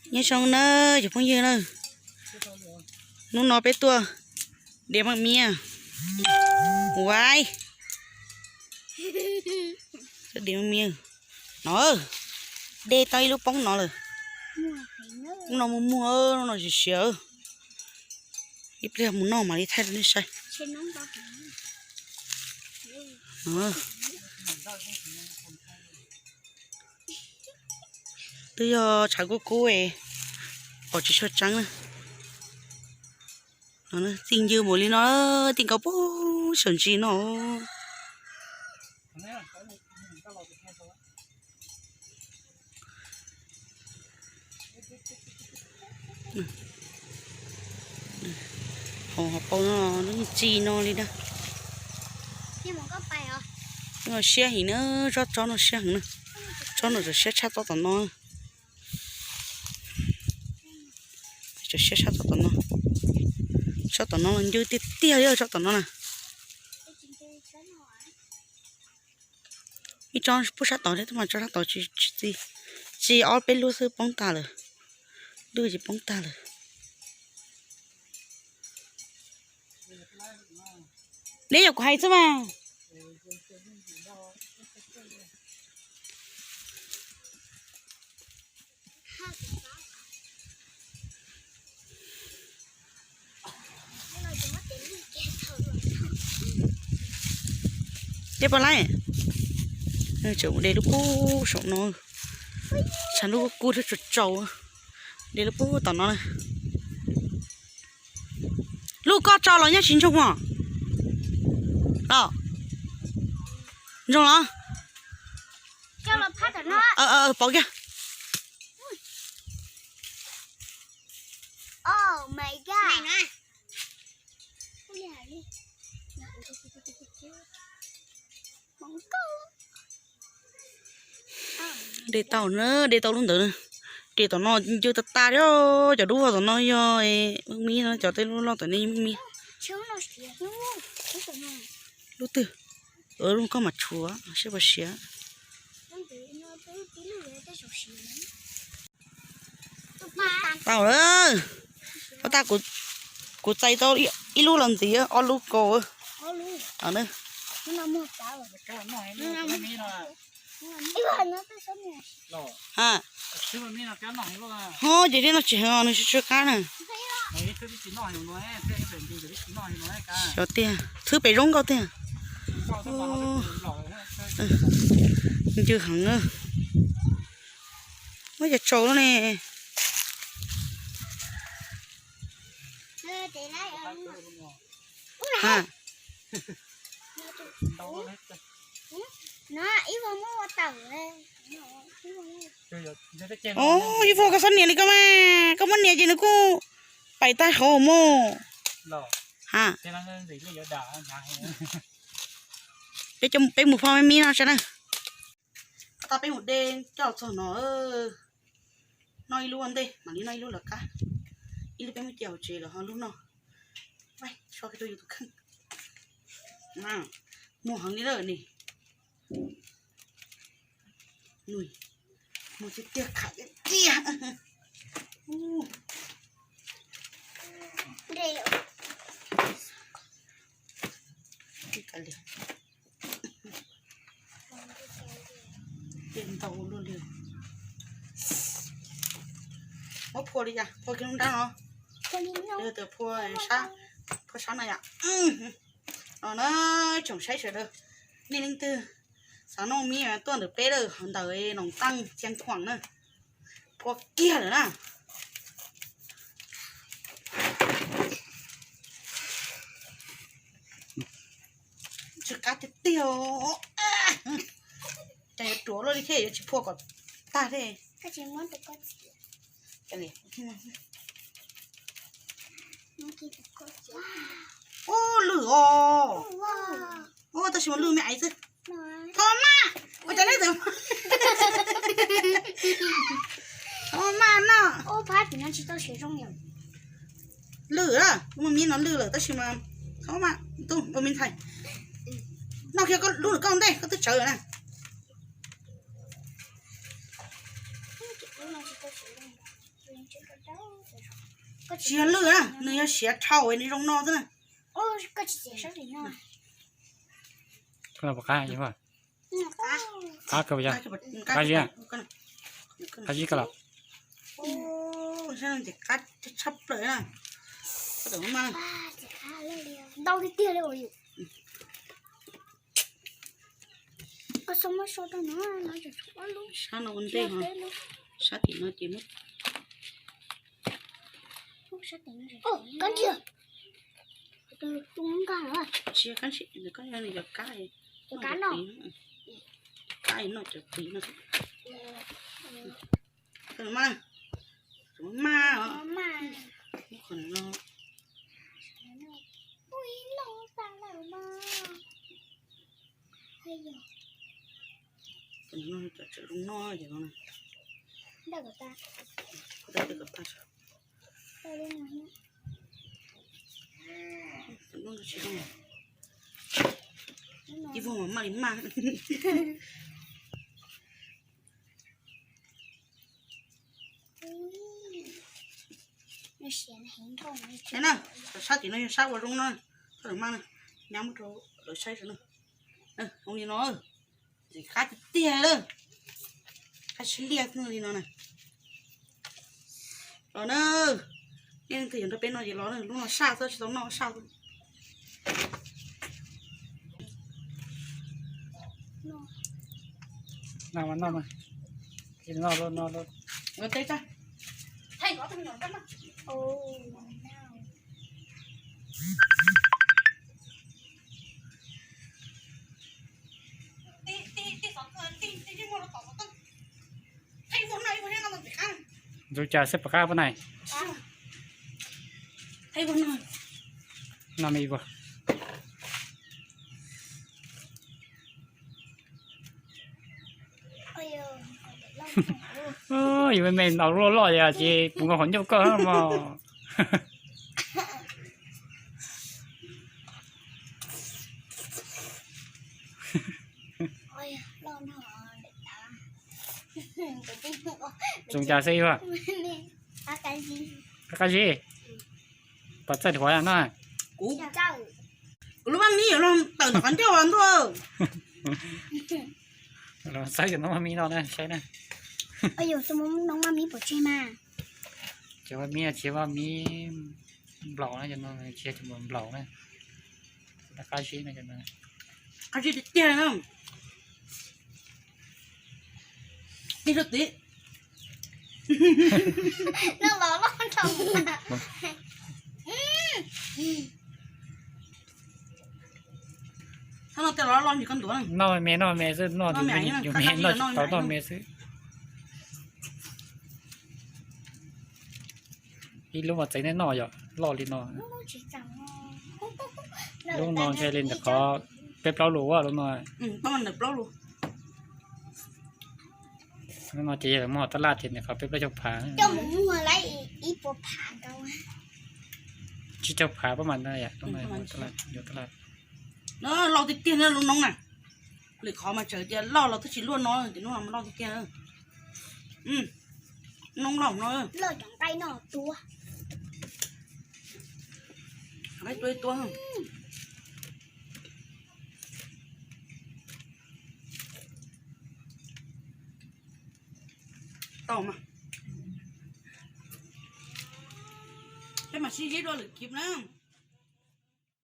Nyob zoo na cov phooj ywg na, hnub no peb tuaj de maaj miab. Uaib, de maaj miab no, de tau ib lub poob no lawm. Hnub no muag muag, hnub no siav siav. Ib pliag mus noj mam li thaij rau nej saib. Twb yog tshav kub kub es pom tsis tshua tseeb na. Txij ncw mus li no, txij nkaus puag saum ntsis no. Hauv hauv paus no lub ntsis no li na. Siab heev na, tsob tsob no siab heev na. Tsob no tseem siab tshaj tsob tom no. Tseem siab tshaj tsob tom no. Tsob tom no los ncw tiag tiag li tsob tom no na. Ib tsob puag sab tod thiab mas tsob sab tod tsis txi, tsis, ob peb lub xwb poob tag lawm. Lub tsis poob tag lawm. Neb yog kuv hais xwb mas. Dej poj laib, tseem de lub pug saum no, tshav ntuj kub kub thiab tsaus tsaus, de lub pug tom no. Lub koj tso los nyob tsis ntsoog os. Los, ntsoog los. Pauv kiag. De tau na, de tau lub ntawd. De tom no ncw tas tas li, cov dub vog tom no yog me miv no, cov tej lub loj tom no yog me miv. Lub twg? Lub koj mas tshuav seb puas siav. Tau lawm. Tau tas, kuv txais tau ib lub los ntxiv, ob lub kaus. Ha, ho ces li no tsis heev, nws tsw tsw qab na. Xyov tiag, txhwb pem zoo nkauj tiag. Ncw heev na. Muab cov tsaus ne. Ha, ib vuag koj txhob nias li koj mas, koj muab nias ces nws kuj pais tag hauv mus. Ha, peb mus fo me miv no saib na. Tau peb mus de coj txog no, noj ib lub ua ntej mam li noj ib lub lawv qab. Ib lub peb muab cia hauv tsev lawm ho lub noj. So kiag rau yus tus kheej. Muag heev li lawm ni. Muag tiag tiag, kham tiag tiag. Ntau luaj li. Muab phua li cas, phua kiag lub nrab no. Phua sab no yom. No na, tsoom saib sawv daws, nej leej twg xav noj miv tuaj ntawm peb lawm, ntawm Noom Taej Ceeb Khuam na. Phua kiag lawm na. Tsw qab tiag tiag. Cas yuav ruam luaj li thiab, yuav tsis phua kom tag thiab. Ub, lwj os. Ub, tab sis mas lwj me aiv xwb. Thov maj, ua cas nej txawm thov maj no. Lwj, lub me miv no lwj lawm tab sis mas thov maj, tus ua me ntxhais, noj kiag lub lwm koj ntej, koj twb tsawv lawm na. Tsis yog lwj na, nws yog siav dhau nws zoo no xwb na. Qab, qab zib, qab zib ko los. Qab tshaj plaws na. Sab no ua ntej, sab tim no ces muab. Tsis, kab ntshim, kab no nws yog kab, kab noj cov qis no. Mas, mas os. Qhov no, qhov no cov tseem zoo no ces no. Ib vog mas maj li maj. Na, sab tim no yog sab uas zoo no, txhob mam maj na, nyab muab rau lawv saib saib na. Zoo li no, qab tiag tiag lawm, qab sib liaj li no na. Los na, nej leej twg yuav nrog peb noj ces los na, lub no saj xwb tsis tau noj saj xwb. Noj mas noj mas, noj, noj, noj. Ntxuav cas xwb pom qab pab nai. Noj me ib vuag. Yus me me ntaus loj loj yom ces puv nkaus qhov ncauj koj mog. Zoo cas xwb ib vuag. Qab zib. Pom txawj huav no. Kuv, kuv lub maj mib yuav los tawm ntawm qhov ncauj ntuj. Los saib cov no maj mib no na, saib na. Cov maj mib, cov maj mib nplaum na, cov no tsis yog cov nplaum na. Qab zib no, qab zib tiag tiag na. Tig rau tid. Noj me me, noj me xwb, noj me, noj tsis tau noj me xwb. Ib lub mas txeev nej noj yom, loj li no. Lub no ntshe li ntawm qhov peb plaub lus, lub no. Lub no ces yog muag tab laj ces ntawm qhov peb plaub caug phav. Tsib caug phav pab mas, yuav tab laj. Loj tiag tiag na lub noob na. Lwm qhov mas txawm tias loj los twb tsis luaj no, ces lub no loj tiag tiag. Noob loj no. Tua tua. Tau mas. Peb mam sib ntsib dua lwm kis na.